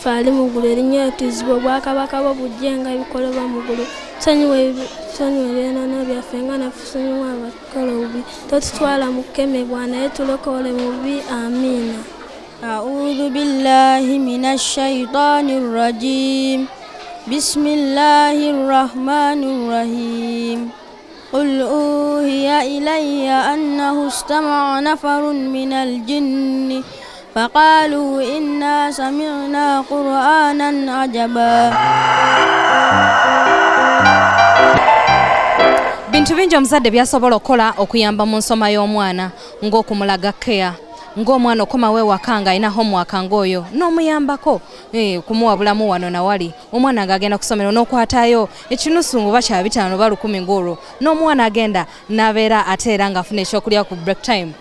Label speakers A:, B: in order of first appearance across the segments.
A: Ali mu ggulu erinnya lyatuzibwa obwakabaka bwo bujje nga ebikolebwa mu ggulu. Tusonyiwe ebyonono byaffe nga naffe tusonyiwa abatukola obubi. Totutwala mu kukemebwa naye tulokole mu bubi. Amiina.
B: A'udhu billahi minash shaitanir rajim. Bismillahir rahmanir rahim. Qul uhiya ilayya annahu istama'a nafarun minal jinni فقالوا إنا سمعنا قرآنا عجبا.
C: Bintu bingi omuzadde byasobola okukola okuyamba mu nsoma y'omwana, ng'okumulaga care, ng'omwana okomawo ewaka ng'alina homework ng'oyo n'omuyambako kumuwa bulamu wano na wali. Omwana ng'agenda ku ssomero n'okwatayo ekinusu oba kya 5 oba 10 ng'olwo, n'omwana agenda n'abeera ate era ng'afuna ekyokulya ku break time.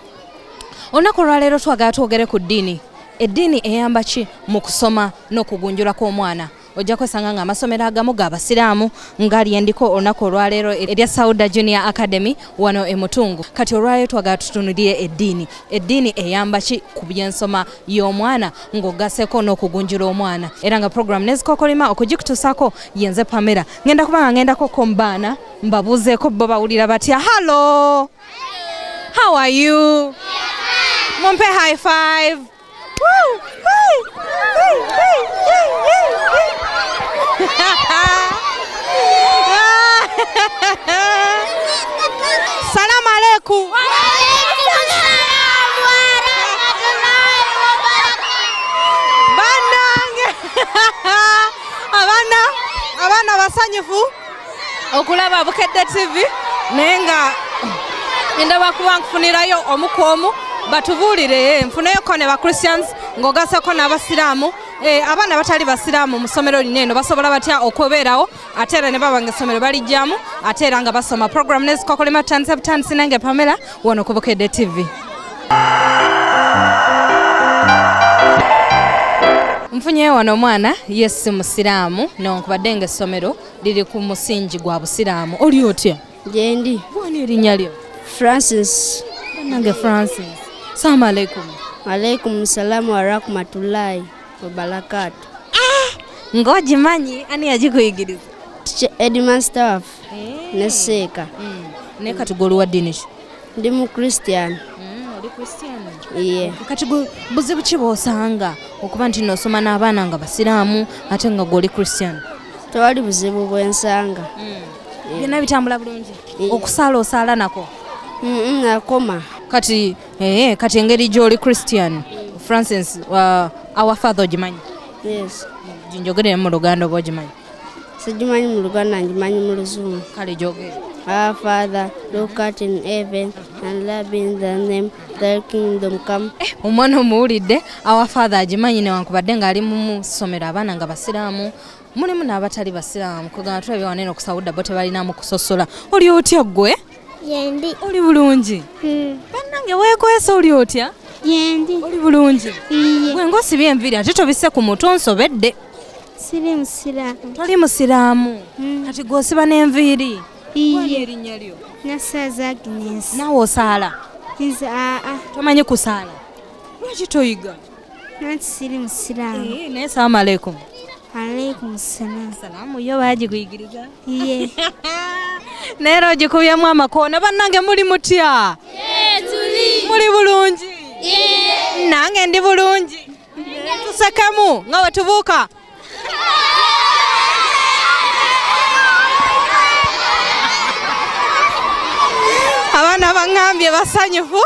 C: Olunaku olwaleero twagala twogere ku ddiini. Eddiini eyamba ki mu kusoma n'okugunjula kw'omwana? Ojja kwesanga nga amasomero agamu g'abasiraamu ngali endiko olunaku olwaleero erya Sauda Junior Academy wano e Mutungu. Kati olwaleero twagala tutunulire eddiini. Eddiini eyamba ki ku byensoma y'omwana ng'ogaseeko n'okugunjula omwana? Era nga program n'ezikokolima okugikutuusaako yenze Pamela. Ngenda kuba nga ngendako ko mu baana mbabuuzeeko bo bawulira batya. Hello! How are you? Mumpe high five. Woo! Hey! Hey! Hey! Hey! Hey! Salam alaikum. Wa alaikum salam wa rahmatullahi wa barakatuh. Banange. Abana basanyufu okulaba Bukedde TV naye nga ndaba kuba nkufunirayo omu ku omu batubuulire. Nfuneyoko ne ba Christians ng'ogaseko n'abasiraamu. Abaana batali basiraamu mu ssomero lino eno basobola batya okubeerawo ate era ne baba nga essomero balijjamu ate era nga basoma. Program n'ezikokolima tutandise butandisi nange Pamela wano ku Bukedde TV. Nfunyeyo wano omwana ye si musiraamu newankubadde ng'essomero liri ku musingi gwa busiraamu. Oli otya?
B: Gyendi.
C: Bwani erinnya lyo?
B: Francis.
C: Nange Francis. Assalamu alaikum.
B: Alaikum salamu wa rahmatullahi wa barakatuh.
C: Ng'ogimanyi ani yagikuyigiriza?
B: Teacher headmaster waffe ne seeka.
C: Naye kati gwe oli wa ddiini ki?
B: Ndi mu Christian.
C: Oli Christian?
B: Iye.
C: Kati gwe buzibu ki bw'osanga okuba nti n'osoma n'abaana nga basiraamu ate nga gwe oli Christian?
B: Tewali buzibu bwe nsanga.
C: Byonna bitambula bulungi? Okusaala osaala nako?
B: Nakoma.
C: Kati kati engeri gy'oli Christian, Francis, our father ogimanyi?
B: Yes.
C: Njogere mu Luganda oba ogimanyi?
B: Sigimanyi mu Luganda, ngimanyi mu Luzungu.
C: Kale gyogere.
B: Our Father, who art in heaven, and hallowed be thy name, thy kingdom come.
C: Omwana omuwulidde, our Father agimanyi newankubadde ng'ali mu ssomero abaana nga basiraamu, mulimu n'abatali basiraamu. Kugamba tulabye wano eno ku Sauda bo tebalinamu kusosola. Oli otya ggwe?
A: Yendi.
C: Oli bulungi? Bannange weekwese oli otya?
A: Yendi.
C: Oli bulungi?
A: Iye.
C: Gwe ng'osibye enviiri ate tobisse ku mutwe onsobedde.
A: Siri musiraamu.
C: Toli musiraamu? Kati gw'osiba n'enviiri?
A: Iye.
C: Erinnya lyo?
A: Nasaza Agnes.
C: Naawe osaala?
A: Nze aa.
C: Tomanyi kusaala? Lwaki toyiga?
A: Nanti siri musiraamu.
C: Naye salaamu alaikum.
A: Alaikum salaam.
C: Salaamu yo baagikuyigiriza?
A: Iye.
C: Naye era ogikubyemu amakoona. Bannange muli mutya?
A: Tuli.
C: Muli bulungi? Nange ndi bulungi. Tusekemu nga bwe tubuuka. Abaana baŋŋambye basanyufu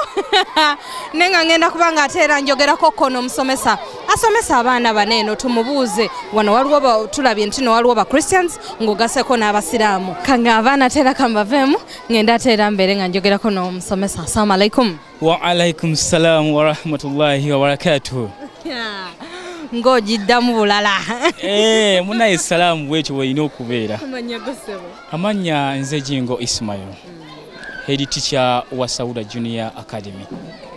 C: naye nga ngenda kuba nga ate era njogerako ko n'omusomesa asomesa abaana bano eno tumubuuze. Wano waliwo tulabye nti no waliwo ba Christians ng'ogaseko n'abasiraamu. Kange abaana ate era kambaveemu ngenda ate era mbeere nga njogerako n'omusomesa. Assalamu alaikum.
D: Wa alaikum salam wa rahmatullahi wa barakatuh.
C: Ng'ogiddamu bulala.
D: Munaye salaamu bwekyo bw'olina okubeera.
C: Amannya go ssebo?
D: Amannya nze Jingo Ismail. Head teacher wa Sauda Junior Academy.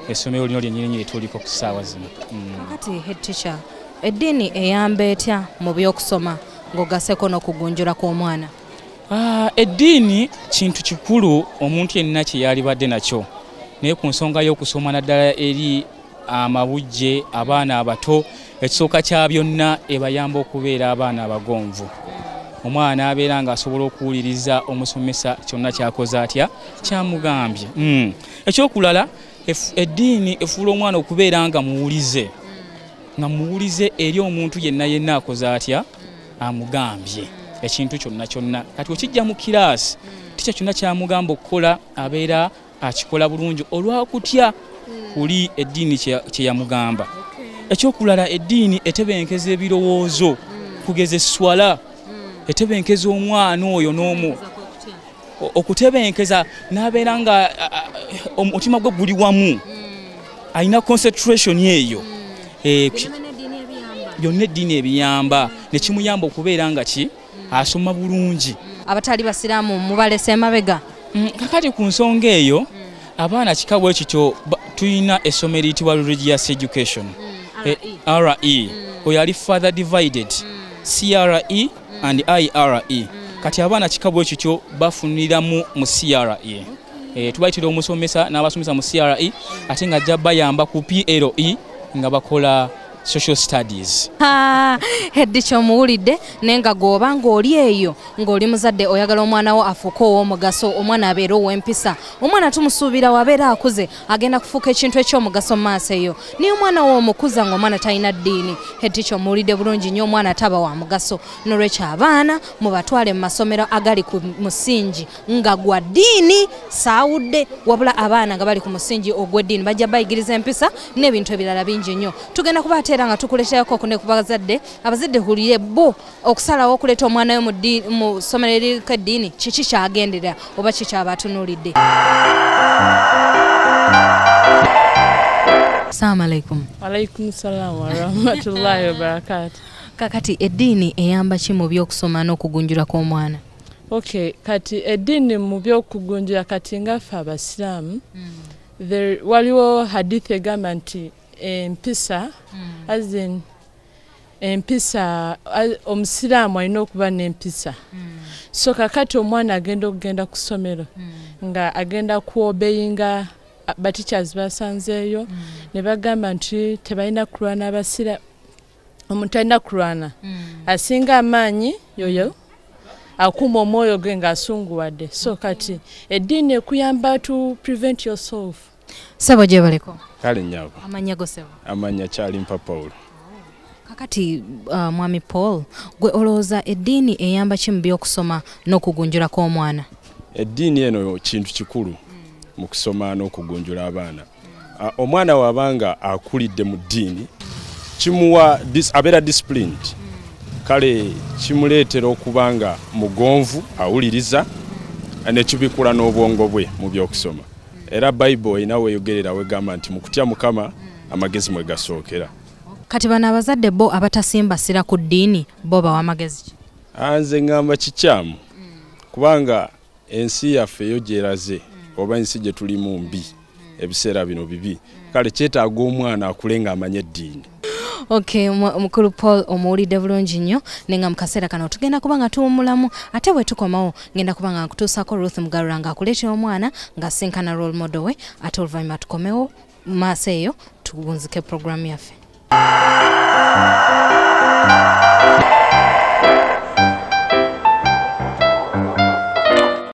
D: Essomero lino lyennyini lye tuliko ku ssaawa zino.
C: Kati head teacher, eddiini eyamba etya mu by'okusoma ng'ogasseko n'okugunjula kw'omwana?
D: Eddiini kintu kikulu omuntu yenna kye yalibadde nakyo, naye ku nsonga y'okusoma naddala eri amabujje abaana abato, ekisooka kya byonna ebayamba okubeera abaana abagonvu. Omwana abeera ng'asobola okuwuliriza omusomesa kyonna kyakoze atya kyamugambye. Ekyokulala, eddiini efuula omwana okubeera nga muwulize, nga muwulize eri omuntu yenna yenna akoze atya amugambye ekintu kyonna kyonna. Kati okijja mu kiraasi, tikya kyonna kyamugamba okukola abeera akikola bulungi olwakutya kuli eddiini kye yamugamba. Ekyokulala, eddiini etebenkeza ebirowoozo, kugeza esswala etebenkeza omwana oyo n'omu okutebenkeza n'abeera nga omutima gwe guli wamu, alina concentration eyo. Byonna eddiini ebiyamba ne kimuyamba okubeera nga ki asoma bulungi.
C: Abatali basiraamu mubalese emabega?
D: Kakati ku nsonga eyo, abaana kika bwe kityo tulina essomero eriyitibwa Religious Education, RE. Oyo ali further divided, CRE and IRE. Kati abaana kika bwe kityo bafuniramu mu CRE. Tubayitira omusomesa n'abasomesa mu CRE, ate nga ajja bayamba ku PLE nga bakola social studies.
C: Head teacher omuwulidde, naye nga gw'oba ng'oli eyo ng'oli muzadde oyagala omwana wo afuuke ow'omugaso, omwana abeere ow'empisa, omwana tumusuubira wabeera akuze agenda kufuuka ekintu eky'omugaso mu maaso eyo, naye omwana wo omukuza ng'omwana talina ddiini. Head teacher omuwulidde bulungi nnyo, omwana taba wa mugaso. Nolwekyo abaana mubatwale mu masomero agali ku musingi nga gwa ddiini, saawudde, wabula abaana nga bali ku musingi ogw'eddiini bajja bayigiriza empisa n'ebintu ebirala bingi nnyo. Tugenda kubateera nga tukuleeterako ne ku bazadde, abazadde hulire bo okusalawo okuleeta omwana we mu ssomero eriko eddiini kiki kyagenderera oba ki kyabatunuulidde. Assalamu alaikum.
E: Alaikum salam wa rahmatullahi wa barakatuh.
C: Kakati eddiini eyamba ki mu by'okusoma n'okugunjula kw'omwana?
E: Okay, kati eddiini mu by'okugunjula, kati ngaffe abasiraamu, waliwo hadithi egamba nti empisa, as in empisa, omusiraamu alina okuba n'empisa. So kakati omwana agenda okugenda ku ssomero nga agenda kuobeyinga bateachers basanzeeyo, ne bagamba nti tebalina kulwana, abasira omuntu alina kulwana asinga amaanyi yoyo akuuma omwoyo gwe ng'asunguwadde. So kati eddiini ekuyamba to prevent yourself.
C: Ssebo gyebaleko.
F: Kale nnyabo.
C: Amannya go ssebo?
F: Amannya Kyalimpa Paul.
C: Kakati mwami Paul, gwe olowooza eddiini eyamba ki mu by'okusoma n'okugunjula kw'omwana?
F: Eddiini eno kintu kikulu mu kusoma n'okugunjula abaana. Omwana wabanga akulidde mu ddiini kimuwa abeera disciplined, kale kimuleetera okuba nga mugonvu, awuliriza, nekibikula n'obwongo bwe mu by'okusoma. Era Bayibuli erina weeyogerera wegamba nti mu kutya Mukama amagezi mwe gasookera.
C: Kati bano abazadde bo abatasimba ssira ku ddiini bo bawa amagezi ki?
F: Nze ngamba kikyamu, kubanga ensi yaffe eyo gyeraze oba ensi gye tulimu mbi, ebiseera bino bibi, kale kyetaaga omwana akule ng'amanye eddiini.
C: Okay, mukulu Paul omuwulidde bulungi nnyo, naye nga mu kaseera kano tugenda kuba nga tuwummulamu, ate bwe tukomawo ngenda kuba nga nkutuusaako Ruth Mugarura ng'akuleetera omwana ng'asinkana role model we, ate oluvannyuma tukomewo mu maaso eyo tuwunzike puroguramu yaffe.